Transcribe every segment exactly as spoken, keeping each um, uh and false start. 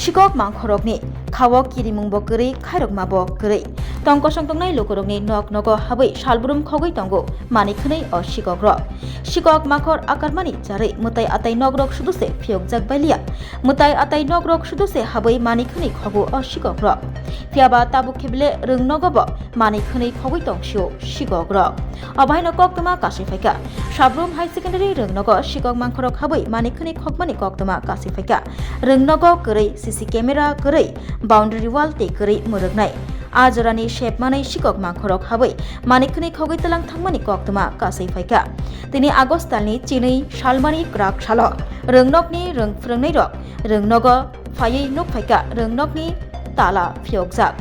Sikok mangkhorokni khao kirimungbo kwrwi, khairokmabo kwrwi. Tong kosong tongnai lukurokni nok nogo habwi salbrum khogwi tongo manwi khwnwi o sikokrok. Sikok mangkhor akarmani charwi mwtai atai nokrok suduse phiyokjak bailiya. Mwtai atai nokrok suduse habwi manwi khwnwi khogo o sikokrok. Phiyaba tabuk kheble rwng nogobo manwi khwnwi khogwi tongsio sikokrok. Obo haino koktwma kasui phaikha. Sabrum High Secondary rwng nogo sikok mangkhorok habwi manwi khwnwi khokmani koktwma kasui phaikha. Rwng nogo kwrwi C C camera, kwrwi boundary wall tei kwrwi mwrwknai. A jorani sepmanwi sikok mangkhorok habwi manwi khwnwi khogwi twlang thangmani koktwma kasui phaikha. Tini August talni chinwi salmani kwrak salo rwng nokni rwng phwrwngnairok rwng nogo phaiwi nuk phaikha rwng nokni tala phiyokjak.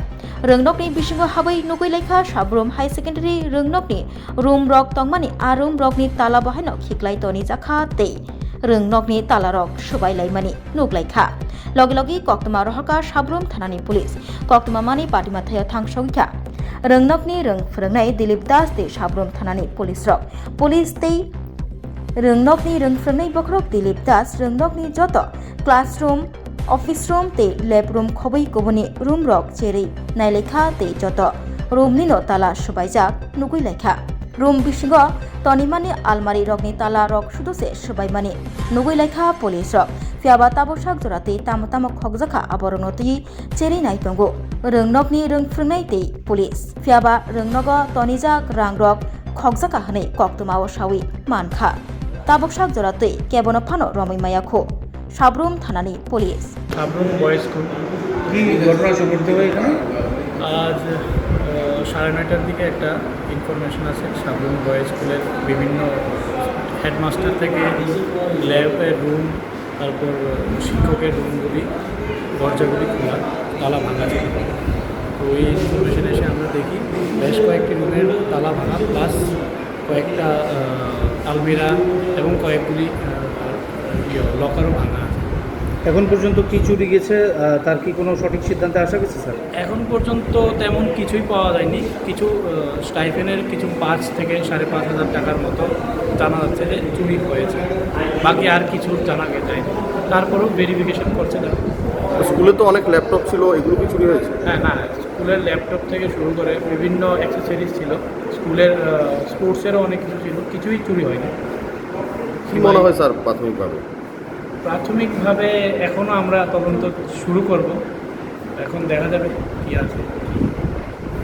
Rwng nokni bisingo habwi nugwi laikha Sabrum High Secondary rwng nokni room rok tongmani, a room rokni tala bo haino khiklai tonijakha tei rwng nokni tala rok swbai laimani nuk laikha. Logi logi koktwma rohorkha Sabrum thanani police. Koktwma mani patima thaio thang sogwikha rwng nokni rwng phwrwngnai Dilip Das tei Sabrum thanani police rok. Police tei rwng nokni rwng phwrwngnai bokhorok Dilip Das rwng nokni joto classroom, office room tei lab room khobwi kubuni room rok cherwi nailaikha tei joto room nino tala swbaijak nugwi laikha. Room bisingo tonimani almari rokni tala rok suduse swbaimani nugwi laikha police rok. Phiyaba tabuksak jora tei tamo tamo khokjakha aborokno twiwi cherwi nai tongo rwng nokni rwng phwrwngnai tei police. Phiyaba rwng nogo tonijak rang rok khokjakha hwnwi koktwmao sawi mankha. Tabuksak jora twi kebono phano romwi maya kho Sabrum thanani police. Sabroom boys school. কি ঘটনা ঘটতে হয় এখানে? আজ আহ, সাড়ে নয়টার দিকে একটা ইনফরমেশন আছে সাবরুম বয়েজ স্কুলের বিভিন্ন হেডমাস্টার থেকে ল্যাবের রুম, তারপর শিক্ষকের রুমগুলি, দরজাগুলি খোলা, তালা ভাঙা ছিল। তো ওই ইনফরমেশন এসে আমরা দেখি বেশ কয়েকটি রুমের তালা ভাঙা, প্লাস কয়েকটা আহ, আলমিরা এবং কয়েকগুলি আহ, ইয়ে, লকারও ভাঙা আছে। এখন পর্যন্ত কি চুরি গেছে, আহ, তার কি কোনো সঠিক সিদ্ধান্তে আসা গেছে, স্যার? এখন পর্যন্ত তেমন কিছুই পাওয়া যায়নি। কিছু আহ, স্টাইফেনের কিছু পাঁচ থেকে সাড়ে পাঁচ হাজার টাকার মতো জানা যাচ্ছে যে চুরি হয়েছে। বাকি আর কিছু জানা গে- যায়নি। তারপরেও ভেরিফিকেশন করছে তারা। স্কুলে তো অনেক ল্যাপটপ ছিল, এগুলো কি চুরি হয়েছে? হ্যাঁ, না, স্কুলের ল্যাপটপ থেকে শুরু করে বিভিন্ন অ্যাক্সেসরিজ ছিল, স্কুলের আহ, স্পোর্টসেরও অনেক কিছু ছিল, কিছুই চুরি হয়নি। কি মনে হয় স্যার প্রাথমিকভাবে? প্রাথমিকভাবে এখনও আমরা তদন্ত শুরু করব, এখন দেখা যাবে কি আছে।